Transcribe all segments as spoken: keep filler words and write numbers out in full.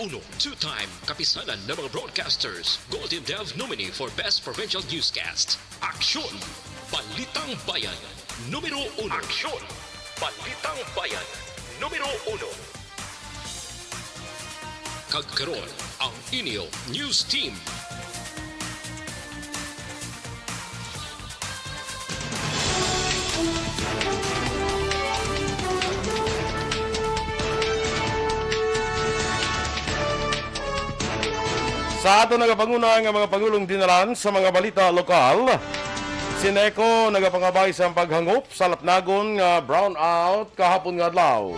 Uno, two-time Kapisanan ng mga Broadcasters Golden Dove nominee for Best Provincial Newscast. Aksyon! Balitang Bayan, numero uno. Aksyon! Balitang Bayan, numero uno. Kag karon, ang inyo news team. Sa ato nagapanguna nga mga pangulong dinalan sa mga balita lokal, si NECO nagapangabay sa paghangop sa lapnagon nga brownout kahapon nga adlaw.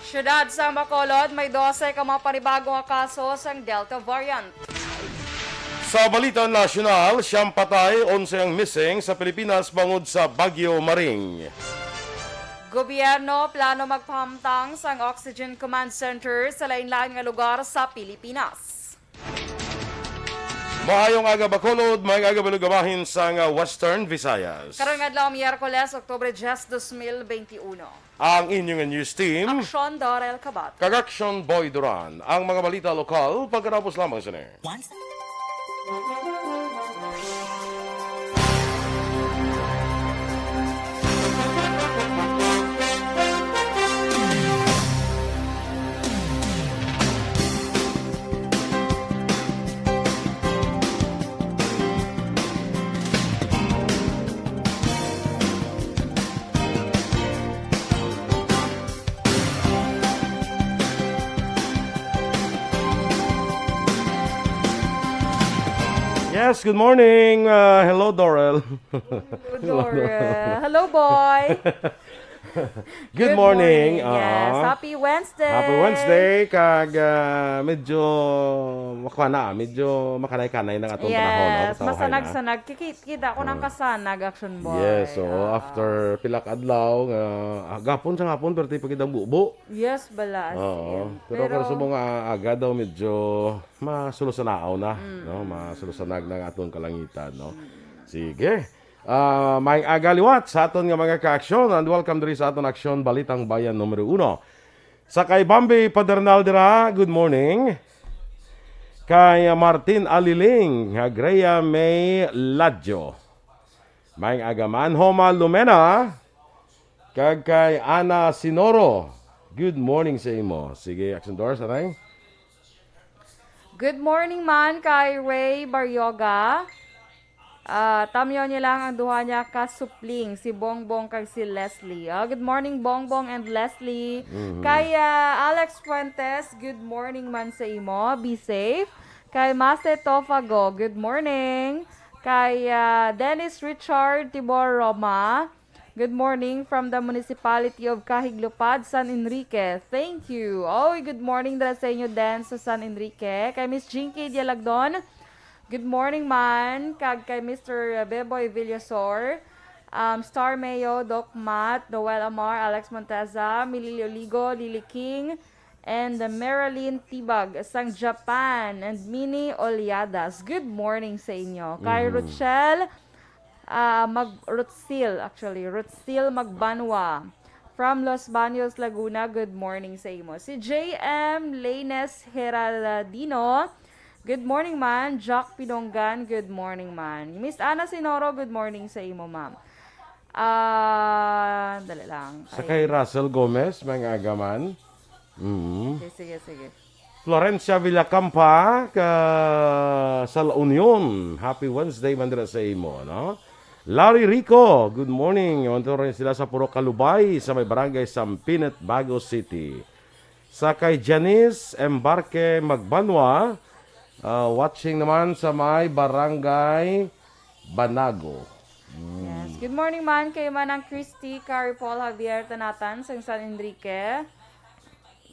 Siyudad sa Bacolod, may dose ka mga panibago nga kaso sang Delta variant. Sa balita nasyonal, siyam patay, onse ang missing sa Pilipinas bangod sa Bagyo Maring. Gobyerno plano magpahamtang sang Oxygen Command Center sa lain-lain nga lugar sa Pilipinas. Maayong aga, Bacolod. Maayong aga, Balugabahin sang, ah, Western Visayas. Karon nga adlaw, Miyerkules, Oktubre diyes, dos mil beintiuno. Ang inyo nga news team, Aksyon Dorel Kabat. Kag Aksyon Boy Duran. Ang mga balita lokal, pagkatapos lamang sini. Once Yes, good morning. Uh, hello, Dorel. Hello, Dorel. Hello, boy. Good morning. Yes, ah, happy Wednesday. Happy Wednesday, kag, ah, medyo, makuha na, medyo makanay-kanay na atong panahon, no? Yes, sa uhay na. Masanag-sanag. Kiki-, kita ko ng, ah, kasanag, Action Boy. Yes, oo. Ah. After pila ka adlaw nga, ah, gapon sa hapon, pero ti pa gid ang bubo. Yes, bala, as in. Oo. Pero, pero sa mga aga daw, medyo masulosanaaw na, mm, no? Masulosanag na ang atong kalangitan, no? Mm. Sige. Ah, maayong aga liwat sa aton nga mga ka-aksyon, and welcome diri sa aton Aksyon Balitang Bayan numero uno. Sa kay Bambi Padernal dira, good morning. Kay Martin Aliling, Agrea May Ladjo. Maayong aga man, Homa Lumena, kag kay Ana Sinoro. Good morning sa imo. Sige, Action Doors, anay. Good morning man kay Ray Baryoga. Ah, tamyaw niya lang ang duha niya ka supling, si Bongbong kag si Leslie. Ah, good morning, Bongbong and Leslie. Mhm. Kay, ah, Alex Fuentes, good morning man sa imo. Be safe. Kay Mase Tofago, good morning. Kay, ah, Dennis Richard Tibor Roma, good morning from the municipality of Cahiglupad, San Enrique. Thank you. Oy, good morning dira sa inyo din sa San Enrique. Kay Miss Jinky Dialagdon, good morning man. Kag kay Mister Beboy Villasor, um, Star Mayo, Doc Matt, Noel Amar, Alex Monteza, Mililio Ligo, Lily King, and Marilyn Tibag sang Japan, and Mini Oliadas. Good morning sa inyo. Kay, mhm, Rochelle, ah, Mag-, Rotsil, actually, Rotsil Magbanwa from Los Baños, Laguna. Good morning sa imo. Si J M Lanes Heraldino, good morning, man. Jack Pinonggan, good morning, man. Miss Ana Sinoro, good morning sa imo, ma'am. Ah, dali lang. Sa kay Russell Gomez, maayong aga man. Mm. Sige, sige, sige. Florencia Villacampa, ka, sa La Union. Happy Wednesday man dira sa imo, no? Larry Rico, good morning. Unto rin sila sa Purok Kalubay, sa may barangay Sampinet, Bago City. Sa kay Janice Embarque Magbanwa, ah, watching naman sa may barangay Banago. Mm. Yes. Good morning man kay Manang Christy, Carrie Paul Javier Tanatan, sang San Enrique.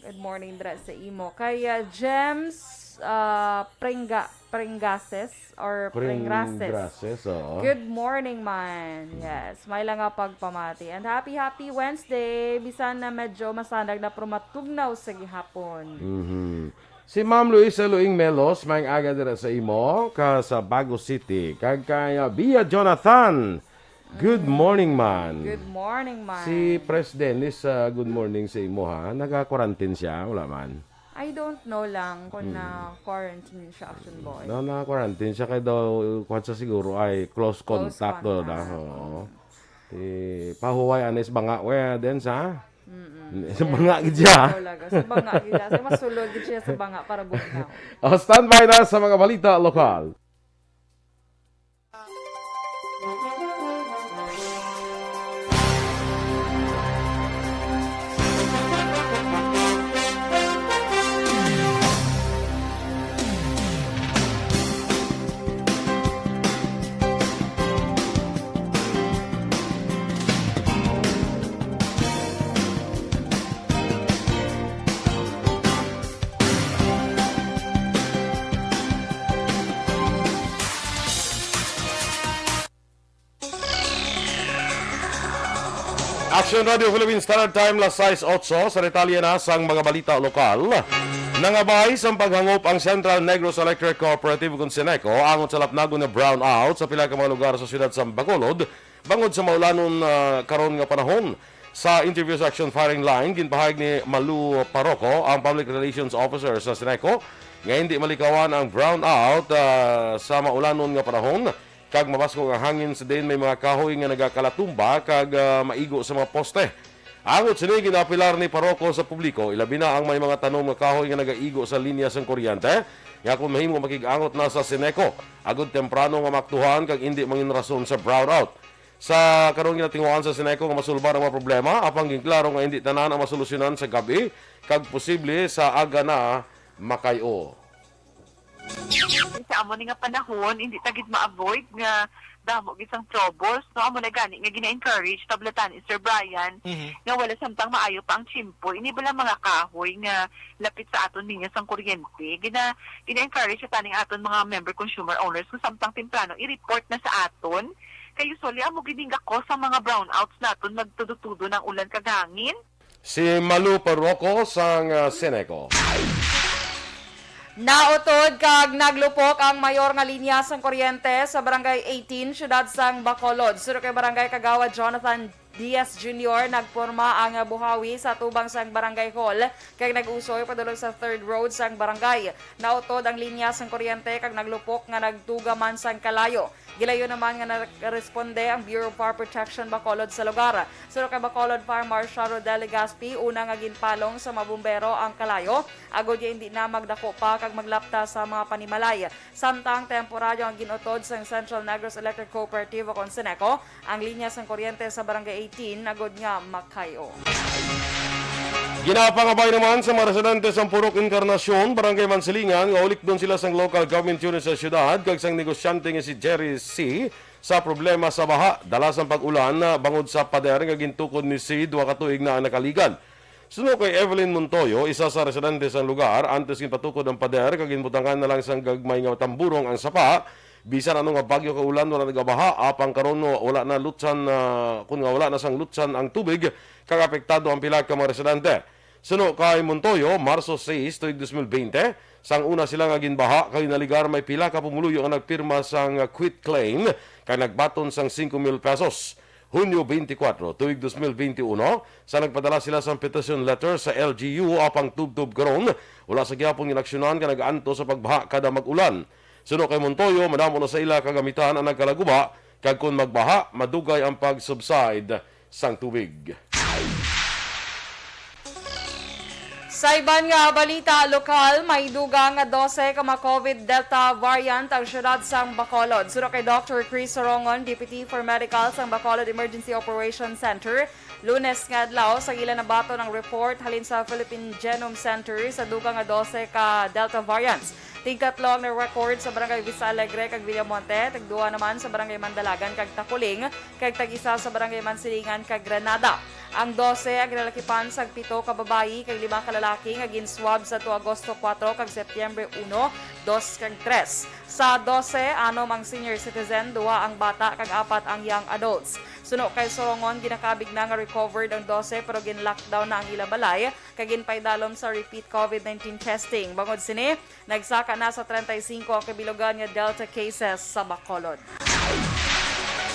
Good morning dira sa imo. Kay, ah, James, ah, Pringga-, Pringgases or Pringrases. Pringrases, oo. Good morning man. Yes, may lang nga pagpamati. And happy, happy Wednesday. Bisan na medyo masanag na, pero matugnaw sa gihapon. Mhm. Si Ma'am Luisa Luing Melos, maayong aga dira sa imo, ka sa Bago City. Kag kay, ah, Bia Jonathan, good morning, man. Good morning, man. Si Pres Dennis, ah, good morning sa imo, ha? Naga-quarantine siya? Wala man. I don't know lang kung Hmm. na-quarantine siya, Action Boy. Na, na-quarantine siya kay daw, kwan sa siguro ay close Close contact daw na. contact. Oo. Mm. Eh, pahuway, anis banga, we, din sa? Mm-mm. Sa banga gid siya. Talaga, sa banga gid siya. Sa masulod gid siya sa banga para bugnaw. Oh, standby na sa mga balita lokal. Action Radio Philippine Standard Time, las sais otso. Sa detalye na sang mga balita lokal, nangabay sang paghangop ang Central Negros Electric Cooperative, kon Ceneco, angot sa lapnagon nga brownout sa pila ka mga lugar sa siyudad sa Bacolod, bangod sa maulanon, ah, karon nga panahon. Sa interview sa Action Firing Line, ginpahayag ni Malu Parroco, ang Public Relations Officer sa Ceneco, nga hindi malikawan ang brownout, ah, sa maulanon nga panahon, kag mabaskog ang hangin, sa diin may mga kahoy nga nagakalatumba kag, ah, maigo sa mga poste. Angot sini, ginaapelar ni Parroco sa publiko, ilabi na ang may mga tanom nga kahoy nga nagaigo sa linya sang kuryente, nga kon mahimo makig-angot na sa Ceneco agud temprano nga maaktuhan kag indi mangin rason sa brownout. Sa karon, ginatinguhaan sa Ceneco nga masulbar ang mga problema, apang ginklaro nga indi tanan ang masolusyonan sa gab-i kag posible sa aga na makay-o. Sa amo ni nga panahon, hindi ta gid ma-avoid nga damo gid sang troubles, no? Amo na gani nga gina-encourage, tabla ta ni Sir Brian, Mhm. nga wala samtang maayo pa ang tiyempo. Ini bala mga kahoy nga lapit sa aton linya sang kuryente, gina-, gina-encourage ta ning aton mga member consumer owners nga samtang temprano i-report na sa aton. Kay usually, amo gid ning gakos sa mga brownouts naton, magtudo-tudo ng ulan kag hangin. Si Malu Parroco sang, ah, Ceneco. Nautod kag naglupok ang mayor nga linya sang kuryente sa Barangay eighteen, siyudad sang Bacolod. Suno kay Barangay Kagawad Jonathan Diaz Junior, nagporma ang buhawi sa atubang sang Barangay Hall kag nag-usoy padulong sa third road sang barangay. Nautod ang linya sang kuryente kag naglupok nga nagtuga man sang kalayo. Gilayo naman nga nagresponde ang Bureau of Fire Protection Bacolod sa lugar. Suno kay Bacolod Fire Marshal Rodel Legaspi, una nga ginpalong sa mga bumbero ang kalayo, agod nga indi na magdako pa kag maglapta sa mga panimalay. Samtang temporaryo ang ginutod sang Central Negros Electric Cooperative o kon Ceneco, ang linya sang kuryente sa Barangay eighteen, agod nga makay-o. Ginapangabay naman sa mga residente sang Purok Encarnacion, Barangay Mansilingan, nga ulikdon sila sang local government unit sa siyudad kag sang negosyante nga si Jerry C sa problema sa baha dala sang pag-ulan, ah, bangod sa pader nga gintukod ni C dua ka tuig na ang nakaligad. Suno kay Evelyn Montoyo, isa sa residente sang lugar, antes ginpatukod ang pader kag ginbutangan na lang sang gagmay nga tamburong ang sapa, bisan ano nga bagyo kag ulan, wala nagabaha, apang karon wala na lutsan, ah, kun nga wala na sang lutsan ang tubig, kag apektado ang pila ka mga residente. Suno kay Montoyo, Marso sais, tuig dos mil bente, sang una sila nga ginbaha, kag naligar may pila ka pumuluyo nga nagpirma sang quit claim kag nagbaton sang singko mil pesos. Hunyo twenty-four, tuig dos mil twenty-uno, sa nagpadala sila sang petition letter sa L G U, apang tubtob karon, wala sa gihapon ginaksyonan nga nag-antos sa pagbaha kada mag-ulan. Suno kay Montoyo, madamo na sa ila kagamitan ang nagkalaguba, kag kon magbaha, madugay ang pag-subside sang tubig. Sa iban nga balita lokal, may dugang nga dose ka mga COVID Delta variant ang siyudad sang Bacolod. Suno kay Doctor Chris Sorongon, Deputy for Medical sang Bacolod Emergency Operation Center, Lunes nga adlaw, sa ila nabaton ang report halin sa Philippine Genome Center sa dugang nga dose ka Delta variants. Tigtatlo ang na-record sa Barangay Vista Alegre kag Villamonte, tagduwa naman sa Barangay Mandalagan kag Taculing, kag tag-isa sa Barangay Mansilingan kag Granada. Ang dose ang ginalakipan sang pito ka babayi kag lima ka lalaki nga gin-swab sa tuo Agosto kuwatro kag Setyembre uno, dos kag tres. Sa dose, anom ang senior citizen, duha ang bata kag apat ang young adults. Suno kay Sorongon, ginakabig na nga recovered ang dose pero gin-lockdown na ang ila balay kag ginpaidalom sa repeat COVID nineteen testing. Bangod sini, nagsaka na sa treinta y cinco ang kabilugan nga Delta cases sa Bacolod.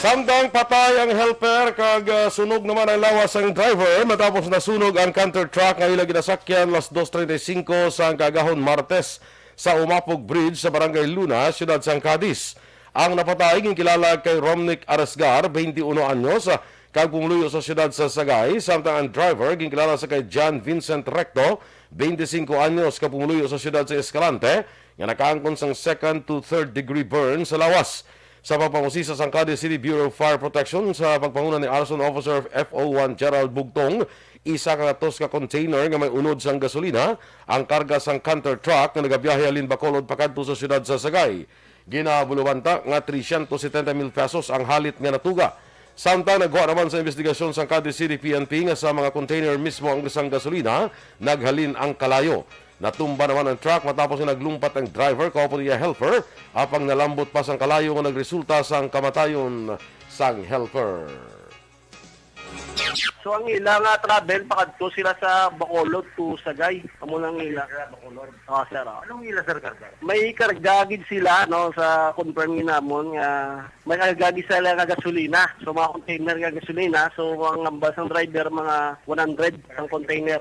Samtang patay ang helper kag, ah, sunog naman ang lawas sang driver matapos nasunog ang canter truck nga ila ginasakyan las dos treinta y cinco sang kaagahon Martes sa Umapog Bridge sa Barangay Luna, siyudad sang Cadiz. Ang napatay ginkilala kay Romnick Aresgar, twenty-one anyos, ah, kag pumuluyo sa siyudad sa Sagay, samtang ang driver ginkilala sa kay John Vincent Recto, twenty-cinco anyos, kag pumuluyo sa siyudad sa Escalante, nga nakaangkon sang second to third degree burn sa lawas. Sa pagpangusisa sang Cadiz City Bureau of Fire Protection sa pagpanguna ni Arson Officer F O one Gerald Bugtong, isa ka gatos ka container nga may unod sang gasolina ang karga sang canter truck nga nagabiyahe halin Bacolod pakadto sa siyudad sa Sagay. Ginabulubanta nga trescientos setenta mil pesos ang halit nga natuga. Samtang nagwa naman sa investigasyon sang Cadiz City P N P nga sa mga container mismo ang sang gasolina naghalin ang kalayo. Natumba naman ang truck matapos nga naglumpat ang driver kaupod iya helper, apang nalambot pa sang kalayo nga nagresulta sang kamatayon sang helper. So, ang ila nga travel, pakadto sila sa Bacolod to Sagay. Amo nang ila. Sa Bacolod. Ah, sir, ah. Anong ila, sir, karga? May karga gid sila, no, sa confirm ni namon nga may karga gid sila nga gasolina. So, mga container nga gasolina. So, ang ambal sang driver, mga one hundred ang container.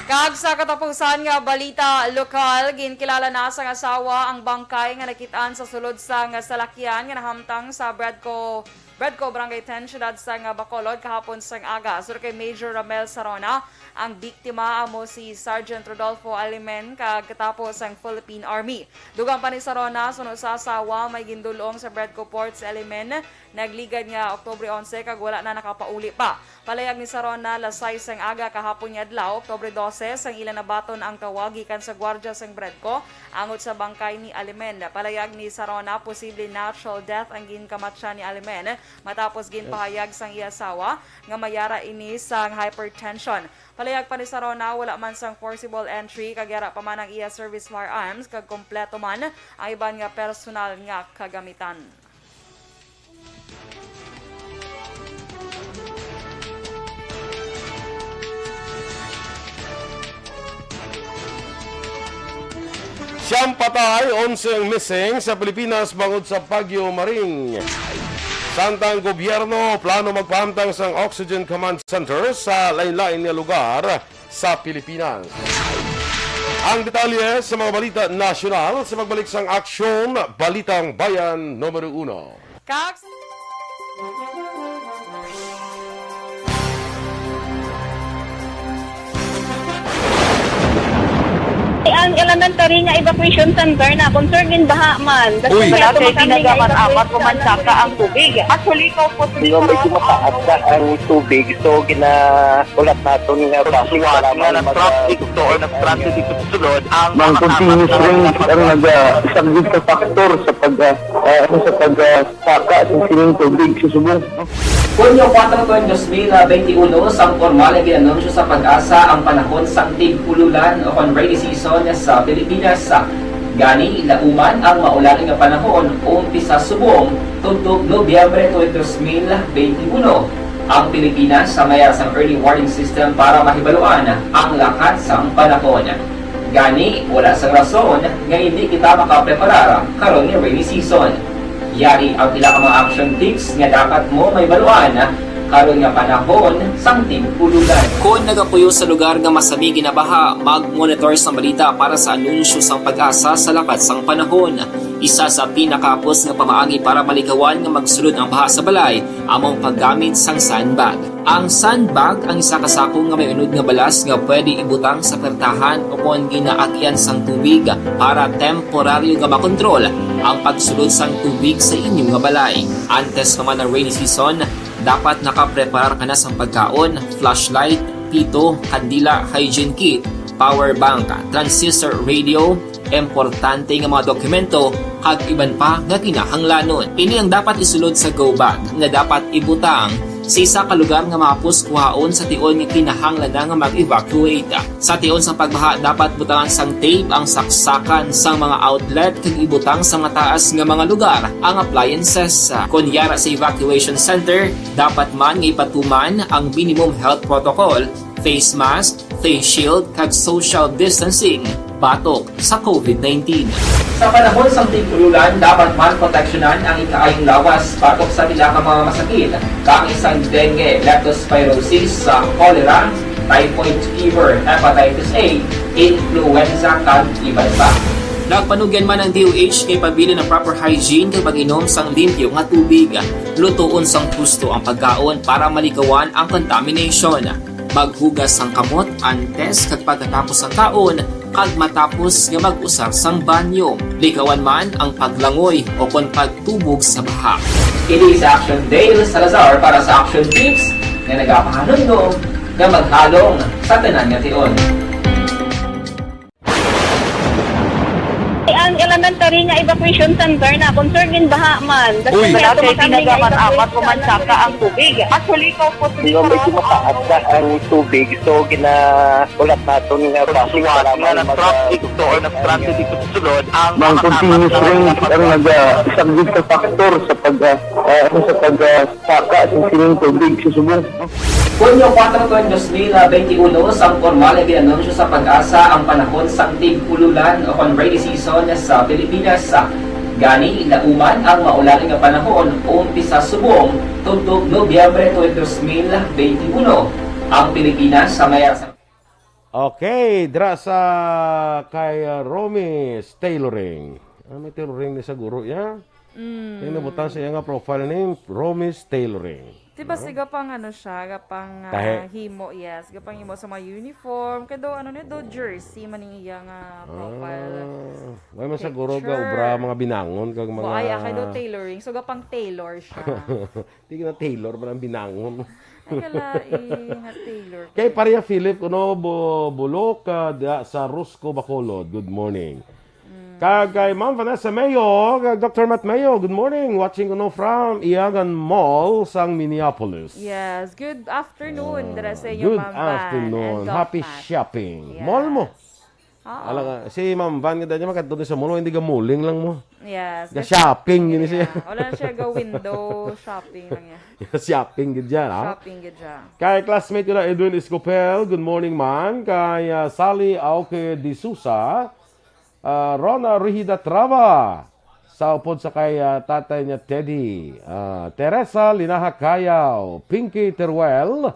Kag sa katapusan nga balita lokal, ginkilala na sang asawa ang bangkay nga nakit-an sa sulod sang salakyan nga nahamtang sa Bradco, Bradco Barangay ten, siyudad sang Bacolod kahapon sang aga. Suno kay Major Ramel Sarona, ang biktima amo si Sergeant Rodolfo Alimen kag katapo sang Philippine Army. Dugang pa ni Sarona, suno sa asawa, may gindul-ong sa Bradco Port si Alimen nagligad nga Oktubre onse kag wala na nakapauli pa. Palayag ni Sarona, las sais sang aga kahapon nga adlaw, Oktubre dose, sang ila nabaton ang tawag gikan sa gwardya sang Bradco angot sa bangkay ni Alimen. Palayag ni Sarona, posible natural death ang ginkamatyan ni Alimen matapos ginpahayag sang iya asawa nga may ara ini sang hypertension. Palayag pa ni Sarona, wala man sang forcible entry kag yara pa man ang iya service firearms kag kompleto man ang iban nga personal nga kagamitan. Siyam patay, onse ang missing sa Pilipinas bangod sa Bagyo Maring. Samtang gobyerno plano magpahamtang sang Oxygen Command Center sa lain-lain nga lugar sa Pilipinas. Ang detalye sa mga balita nasyonal sa pagbalik sang Aksyon, Balitang Bayan numero uno. Kag Ang elementary nga evacuation center na concerned in baha man. Uy. Wala kay ginagaman amat ko man saka ang tubig. Actually, ikaw po sa Medyo mataas na ang tubig, so ginahulat naton nga basi nga nag-traffic to or nag-traffic ito sulod ang mga continuous rain ang nagasaglit sa factor sa pag, ah, ah, ano, sa pag, ah, saka sa sining tubig sa subong. Hunyo kuwatro, dos mil benti uno, sang pormal nga gin-anunsyo sa PAGASA ang panahon sang tig-ululan o kon rainy season sa Pilipinas. Gani, lauman ang maulan nga panahon umpisa subong tubtob Nobyembre tulo, dos mil benti uno. Ang Pilipinas sa may ara sang early warning system para mahibaluan ang lakat sang panahon. Gani, wala sang rason nga indi kita makapreparar karon nga rainy season. Yari ang pila ka mga action tips nga dapat mo mahibaluan karon nga panahon sang tig-ululan. Kon nagapuyo sa lugar nga masami ginabaha, mag-monitor sang balita para sa anunsyo sang PAGASA sa lakat sang panahon. Isa sa pinakahapos nga pamaagi para malikawan nga magsulod ang baha sa balay amo ang paggamit sang sandbag. Ang sandbag ang isa ka sako nga may unod nga balas nga pwede ibutang sa pertahan o kon ginaagyan sang tubig para temporaryo nga makontrol ang pagsulod sang tubig sa inyo nga balay. Antes pa man ang rainy season, dapat nakapreparar ka na sang pagkaon, flashlight, pito, kandila, hygiene kit, power bank, transistor radio, importante nga mga dokumento, kag iban pa nga kinahanglanon. Ini ang dapat isulod sa go bag nga dapat ibutang sa isa ka lugar nga mahapos kuhaon sa tion nga kinahanglan na nga mag-evacuate. Sa tion sang pagbaha, dapat butangan sang tape ang saksakan sang mga outlet kag ibutang sa mataas nga mga lugar ang appliances. Kon yara sa evacuation center, dapat man nga ipatuman ang minimum health protocol, face mask, face shield, kag social distancing. batok sa COVID nineteen. Sa panahon sang tig-ululan, dapat man proteksyonan ang ikaayong lawas batok sa pila ka mga masakit, kaangay sang dengue, leptospirosis, sa cholera, typhoid fever, hepatitis A, influenza, kag iban pa. Nagpanugyan man ang D O H nga ipabilin ang proper hygiene kag pag-inom sang limpyo nga tubig. Lutoon sang husto ang pagkaon para malikawan ang contamination. Maghugas sang kamot antes kag pagkatapos sang kaon, kag matapos nga mag-usar sang banyo. Likawan man ang paglangoy o kon pagtubog sa baha. Ini sa Action Dale Salazar para sa Action Tips nga nagapahanumdom nga maghalong sa tanan nga tion. Ang elementary nga evacuation center na concern in baha man. Uy! Wala kay ginagamit apat ko man saka ang tubig. Actually, ko po Di ba, medyo mataas na ang tubig, so ginaulat naton nga traffic, kailangan mag- traffic to or nag-traffic dito sa sulod, ang Mang mga continuous tama rain ang naga-, isang big factor sa pag, ah, ah, ano, sa pag, ah, saka sa sining tubig sa subong. Hunyo kuwatro, dos mil benti uno, sang pormal nga gin-anunsyo sa PAGASA ang panahon sang tig-ululan o kon rainy season sa Pilipinas. Gani, lauman ang maulan nga panahon umpisa subong tubtob Nobyembre tuig dos mil benti uno. Ang Pilipinas sa mayar sa Okay, dra sa kay, ah, Romis Tailoring. Ah, may tailoring ni sa guro, ya? Mm. Yung nabutang sa iya nga profile name, Romis Tailoring. Di ba, ah, siga pang ano siya, ga pang, ah, Tahi. Himo, yes, ga pang himo sa mga uniform, kay do, ano ni, do jersey man ang iya nga profile. Ah, may man sa guro ga picture. Obra, mga binangon, kag mga Mo, ay, ah, kay do tailoring, so ga pang tailor siya. Di na tailor, man ang binangon. Ay, kala, eh, nga tailor. Kay Pareha Philip, kuno, bu-, bulok, ah, da, sa Rusco, Bacolod. Good morning. Mm. Kag kay Ma'am Vanessa Mayo, kag Doctor Matt Mayo, good morning. Watching kuno from Iagan Mall, sang Minneapolis. Yes, good afternoon, Ah, dira sa inyo, good Ma'am Van afternoon. And Doc Happy Matt. Shopping. Yes. Mall mo. Oo. Ala nga, si Ma'am Van nga dati makadto ni sa mall, hindi ga-malling lang mo. Yes. Ga-shopping gini siya. Yeah. Wala na siya ga-window shopping lang yan. Shopping gid dyan, ha? Shopping gid siya. Kay classmate ko na Edwin Escopel, good morning, man. Kay, ah, Sally Auque de Sousa, ah, Rona Rihida Trava, sa upod sa kay, ah, tatay niya Teddy, ah, Teresa Linaha Cayaw, Pinky Teruel,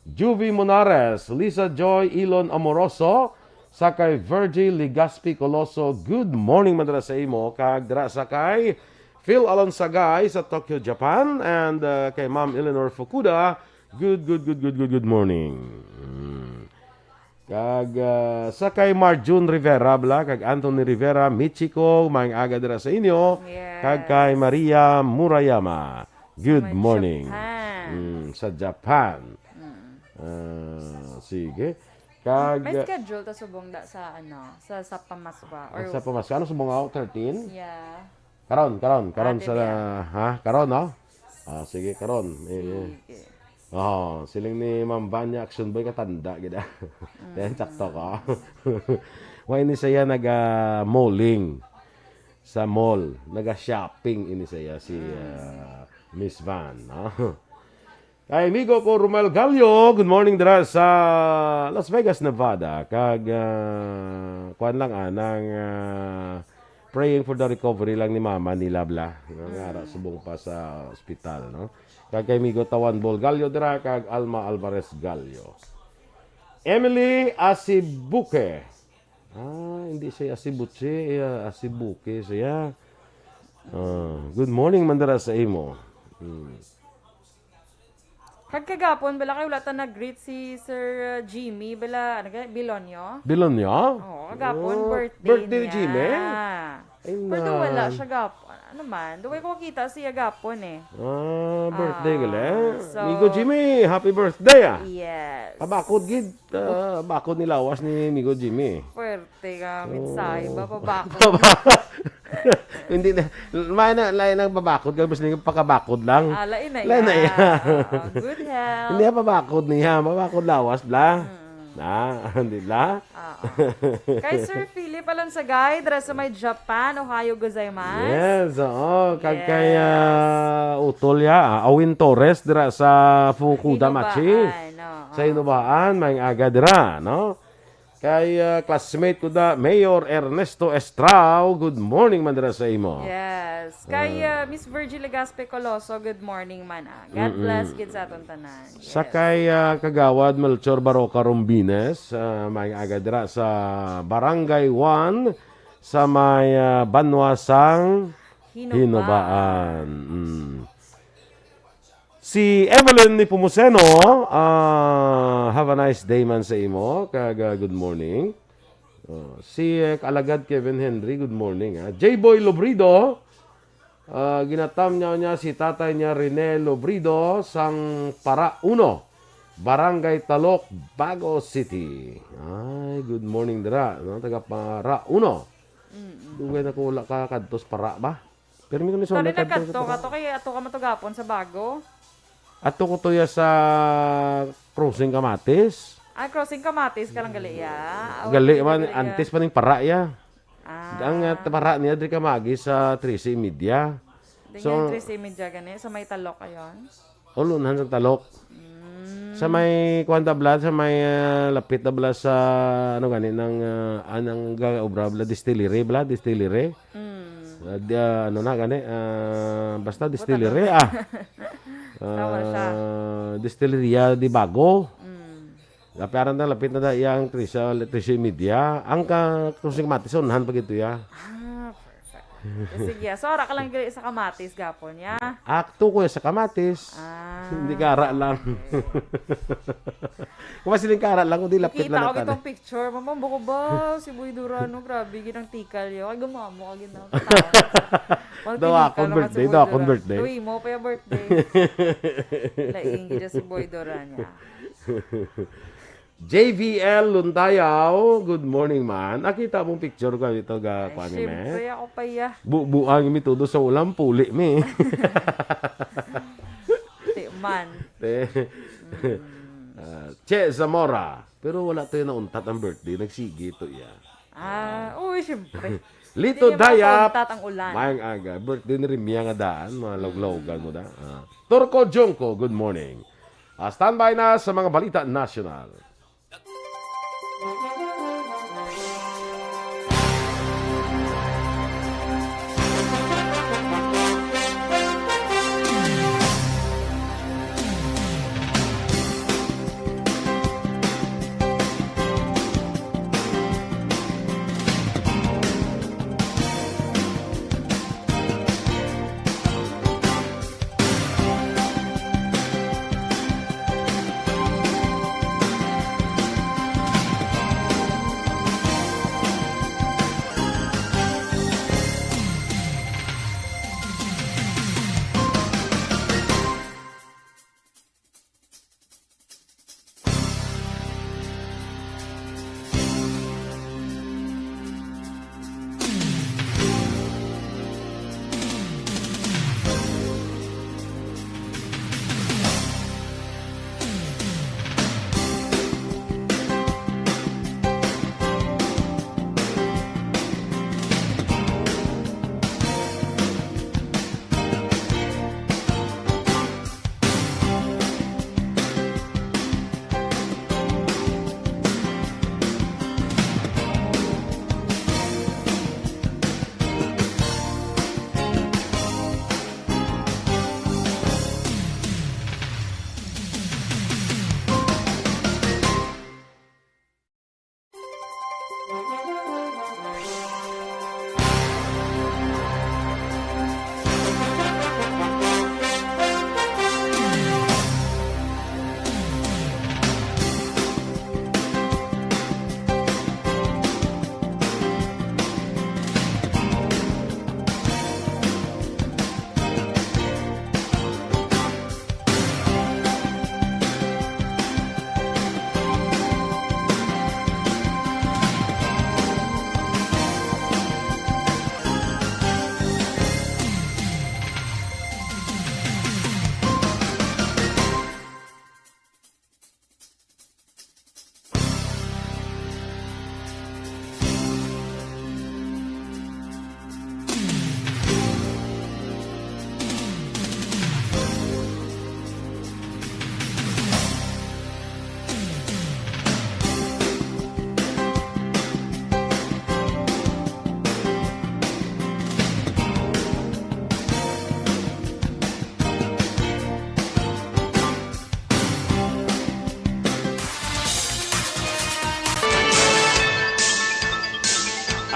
Juvie Monares, Lisa Joy Ilon Amoroso, sa kay Virgie Legaspi Coloso, good morning man dira sa imo, kag dira sa kay Phil Alonsagay sa Tokyo, Japan, and, uh, kay Ma'am Eleanor Fukuda, good, good, good, good, good, good morning. Mm. Kag, uh, sa kay Marjun Rivera, bala, kag Anthony Rivera, Michiko, maayong aga dira sa inyo. Yes. Kag kay Maria Murayama, good morning. Sa Japan. Mm, sa Japan. Mm. Ah, sige. Kag, may schedule ta subong da sa, ano, sa, sa Pamaswa, or sa Pamaswa. Ano subong ako? Thirteen? Yeah. Karon, karon, karon. Ate sa, Bea. Ha? Karon, no? Ah, sige, karon. Eh, eh. Sige. Oh, siling ni Ma'am Vanya, action boy, katanda gid, ah. Mm. Yan, sakto ka. Wa ini siya naga-malling sa mall. Naga-shopping ini siya, si, Mm. ah, Miss Van, no? Kay amigo ko, Romel Gallo, good morning dira sa Las Vegas, Nevada. Kag, ah, kuwan lang, ah, nang, ah, praying for the recovery lang ni mama nila, bla. Nga, nga, Mm. subong pa sa ospital, no? Kag kay amigo Tawan Bol Gallo dira, kag Alma Alvarez Gallo. Emily Asibuque. Ah, hindi siya Asibuche, iya, Asibuque siya. Ah, good morning man dira sa imo. Hmm. Kag kagapon, bala, kay wala ta nag-greet si Sir, uh, Jimmy, bala, ano ka, Bilonyo? Bilonyo? Oo, kagapon, Oh, birthday birthday ni niya. Jimmy? Ay, Pero na. wala siya gapon. Ano man, duway ko kita siya gapon eh. Ah, birthday Ah, gali. so Migo Jimmy, happy birthday, ah. Yes. Pabakod gid, ah, bakod ni lawas ni Migo Jimmy. Puwerte ka, Oh. mensahe ba? Pabakod. Hindi na, may na, lain ang pabakod, kag mas ning pakabakod lang. Ah, lain na Lain na iya. iya. Oo, good health. Hindi, pabakod niya, pabakod lawas, bla. Mm. Na, hindi, bla? Oo. Kay Sir Philip Alonsagay, dira sa may Japan, ohayo gozaimasu. Yes, oo. Kag Yes. kay, ah, utol ya, ah, Awin Torres, dira sa Fukuda Machi. Hinubaan, oo. Sa Hinubaan, maayong aga dira, no? Kay, ah, classmate ko da, Mayor Ernesto Estrao, good morning man dira sa imo. Yes. Kay, Ah. ah, Miss Virgie Legaspi Coloso, good morning man, ah. God Mm-mm. bless gid sa aton tanan. Sa Yes. kay, ah, Kagawad Melchor Baroca Rombines, ah, may aga dira sa Barangay one, sa may, ah, banwa sang Hinobaan. Hinobaan. Mm. Si Evelyn Nepomuceno, ah, have a nice day man sa imo, kag, ah, good morning. Oh, si, eh, Kaalagad Kevin Henry, good morning, ah. J Boy Lobrido, ah, ginatamyaw niya si tatay niya Rene Lobrido sang Para Uno, Barangay Talok, Bago City. Ay, good morning dira, no? Taga Para Uno. Mm-mm. Dugay na ko wala ka kadto sa Para ba? Pero mi ko ni Sorry, sa nagkadto kadto ka to, kay ato ka matugapon sa Bago. Ato ko to ya sa Crossing Kamatis. Ah, Crossing Kamatis ka lang gali, ya. Ah, Gali wala man, gali, ya. Antes pa ning Para ya. Ah. Ang, ah, Para niya, diri ka magi sa trese y media. Di So, nga trese y media gani, sa may Talok, ayon. Ulunhan sa Talok. Mm. Sa may, kuwan ta, bla, sa may, ah, lapit na, bla, sa, ano gani, nang, ah, anang ga-, obra, bla, distillery, bla, distillery. Mm. Ah, di, ah, ano na gani, ah, basta Buta distillery, na. ah. Tama siya. Ah, Distilleria de Bago. Mm. Lapiaran na, lapit na da iyang trese, trese y media. Ang ka, Crossing Kamatis, unahan pa gid to ya. Ah, perfect. Sige, so ara ka lang gali sa Kamatis gapon, ya? Akto ko ya sa Kamatis. Ah, Hindi ka ara lang. okay. Kung masiling ka ara lang, kung di lapit Kita lang ko ang gitong picture. Mama, bako ba? Si Boy Durano, grabe, ginang tikal yun. Ay, gumamo ka, ginang Daw akong birthday, daw akong birthday. Uy, mo pa yung birthday. Laing gid si Boy Duran niya. J V L Luntayaw, good morning, man. Nakita mong picture ko dito, ga, Ay, kuwan ni, syempre, me? Ako pa iya. Bu-, buang mi todo sa ulam, puli mi. Ti man. Te. Mm. Ah, Che Zamora. Pero wala to yung nauntat ang birthday. Nagsigi to iya. Ah, uy, syempre. Lito Hindi niya Dayap. Mapauntat ang ulan. Mayang aga. Birthday ni Rimia nga daan. Mga lawg-lawgan mo da. Ah. Turco Junco, good morning. Ah, standby na sa mga balita nasyonal.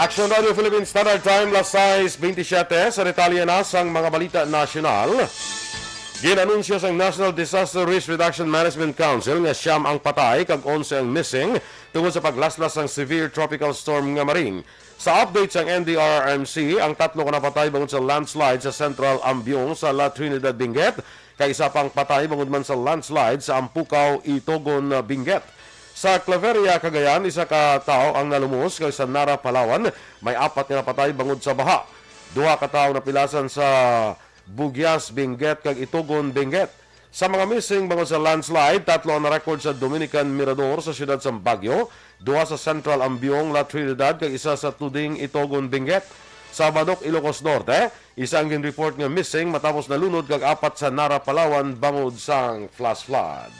Aksyon Radio Philippine Standard Time, las sais bentisiete. Sa detalye na sang mga balita nasyonal, gin-anunsyo sang National Disaster Risk Reduction Management Council nga siyam ang patay kag onse ang missing tungod sa paglaslas sang severe tropical storm nga Maring. Sa update sang N D R R M C, ang tatlo ka napatay bangod sa landslide sa Central Ambiong sa La Trinidad, Benguet, kag isa pang patay bangod man sa landslide sa Ampukaw, Itogon, Benguet. Sa Claveria, Cagayan, isa ka tawo ang nalumos, kag sa Nara, Palawan, may apat nga napatay bangod sa baha. Duha ka tawo napilasan sa Bugias, Benguet, kag Itogon, Benguet. Sa mga missing bangod sa landslide, tatlo ang na-record sa Dominican Mirador sa siyudad sa Baguio, duha sa Central Ambiong, La Trinidad, kag isa sa Tuding, Itogon, Benguet. Sa Badoc, Ilocos Norte, isa ang gin-report nga missing matapos nalunod, kag apat sa Nara, Palawan, bangod sang flash flood.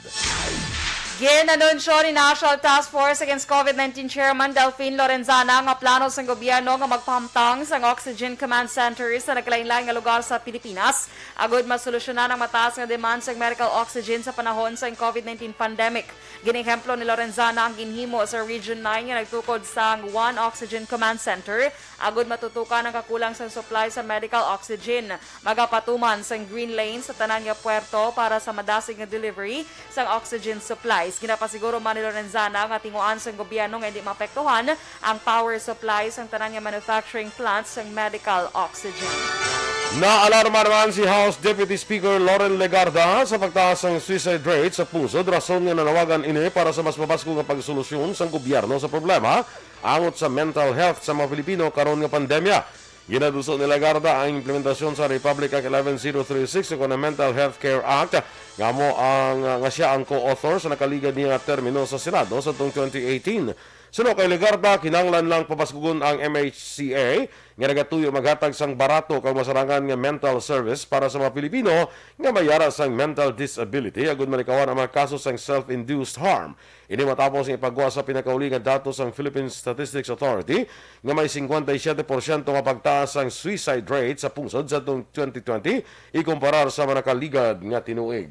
Gin-anunsyo ni National Task Force Against COVID nineteen Chairman Delfin Lorenzana nga plano sang gobyerno nga magpahamtang sang Oxygen Command Center sa nagkalainlain nga lugar sa Pilipinas agud masolusyonan ang mataas nga demand sang medical oxygen sa panahon sang COVID nineteen pandemic. Gin-ehemplo ni Lorenzana ang ginhimo sa Region nine nga nagtukod sang One Oxygen Command Center agud matutukan ang kakulang sang supply sa medical oxygen. Magapatuman sang green lane sa tanan nga puerto para sa madasig nga delivery sang oxygen supplies. Ginapasiguro man ni Lorenzana nga tinguhaan sang gobyerno nga hindi maapektuhan ang power supply sang tanan nga manufacturing plants sang medical oxygen. Naalarma naman si House Deputy Speaker Loren Legarda sa pagtaas sang suicide rate sa pungsod, rason nga nanawagan ini para sa mas mabaskog nga pagsolusyon sang gobyerno sa problema angot sa mental health sa mga Pilipino karon nga pandemya. Ginaduso ni Legarda ang implementasyon sa Republic Act eleven zero three six ukon ang Mental Health Care Act, nga amo ang, nga siya ang co-author sa nakaligad niya nga termino sa Senado sa tuong twenty eighteen. Suno kay Legarda, kinahanglan lang pabaskugon ang M H C A nga nagatuyo maghatag sang barato kag masarangan nga mental service para sa mga Pilipino nga may yara sang mental disability agud malikawan ang mga kaso sang self-induced harm. Ini matapos nga ipagwa sa pinakauli nga datos sang Philippine Statistics Authority nga may singkwenta y siyete porsyento nga pagtaas sang suicide rate sa pungsod sa tuong twenty twenty ikumparar sa mga nakaligad nga tinuig.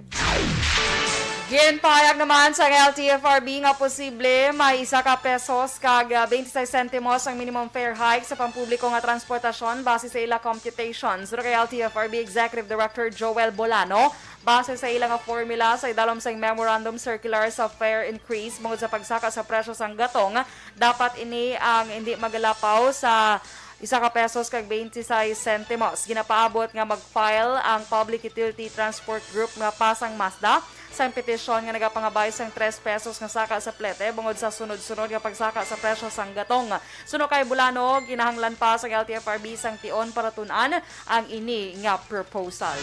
Ginpahayag naman sang L T F R B nga posible may isa ka pesos kag, ah, twenty-six sentimos ang minimum fare hike sa pampubliko nga transportasyon base sa ila computations. Pero kay L T F R B Executive Director Joel Bolano, base sa ila nga formula sa idalom sang Memorandum Circular sa fare increase bangod sa pagsaka sa presyo sang gatong, dapat ini ang hindi magalapaw sa isa ka pesos kag twenty-six sentimos. Ginapaabot nga mag-file ang Public Utility Transport Group nga Pasang Mazda sang petisyon nga nagapangabay sang tres pesos nga saka sa plete bangod sa sunod-sunod nga pagsaka sa presyo sang gatong. Suno kay Bolano, ginahanglan pa sang L T F R B sang tion para tun-an ang ini nga proposal.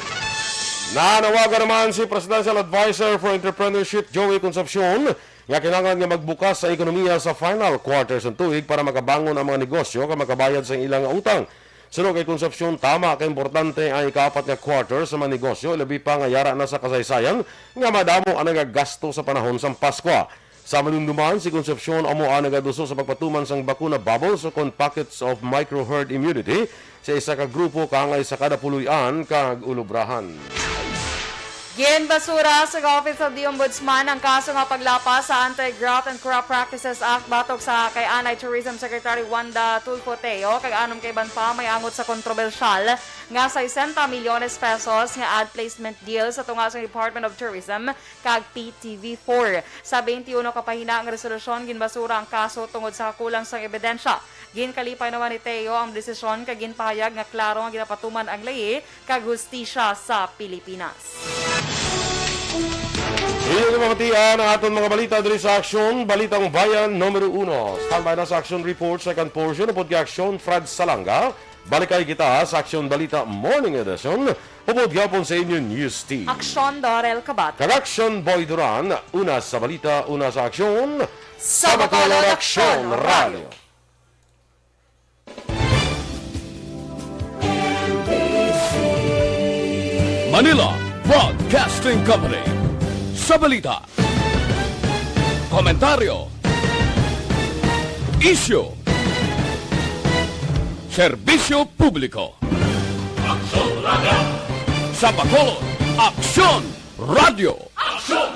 Nanawagan naman si Presidential Advisor for Entrepreneurship Joey Concepcion nga kinahanglan nga magbukas sa ekonomiya sa final quarter sang tuig para makabangon ang mga negosyo kag makabayad sa ilang utang. Suno kay Concepcion, tama ka importante ang ikaapat nga quarter sa mga negosyo, labi pa nga yara na sa kasaysayan nga madamo ang nagagasto sa panahon sang Paskwa. Sa madumduman, si Concepcion amo ang nagaduso sa pagpatuman sang bakuna bubbles o kon pockets of micro-herd immunity sa isa ka grupo kaangay sa kada puloy-an kag ulubrahan. Ginbasura sa Office of the Ombudsman ang kaso nga paglapas sa Anti-Graft and Corrupt Practices Act batok sa kay anay Tourism Secretary Wanda Tulfo Teo kag anom ka iban pa may angot sa kontrobersyal nga sesenta milyones pesos nga ad placement deal sa tunga sa Department of Tourism kag P T V four. Sa twenty-one ka pahina nga resolusyon, ginbasura ang kaso tungod sa kakulang sang ebidensya. Ginkalipay naman ni Teo ang desisyon kag ginpahayag nga klaro nga ginapatuman ang layi kag hustisya sa Pilipinas. Inyo na mamatian ang aton mga balita diri sa Aksyon, Balitang Bayan numero uno. Standby na sa Aksyon Report, second portion, upod kay Aksyon Fred Salanga. Balikay kita sa Aksyon Balita Morning Edition, upod gyapon sa inyo News Team. Aksyon Dorel Kabat. Kag Aksyon Boy Duran, una sa balita, una sa aksyon. Sa Bacolod, Aksyon Ralyo. Manila Broadcasting Company. Sa balita, komentaryo, isyu, serbisyo publiko. Aksyon Radyo. Sa Bacolod, Aksyon Radyo. Aksyon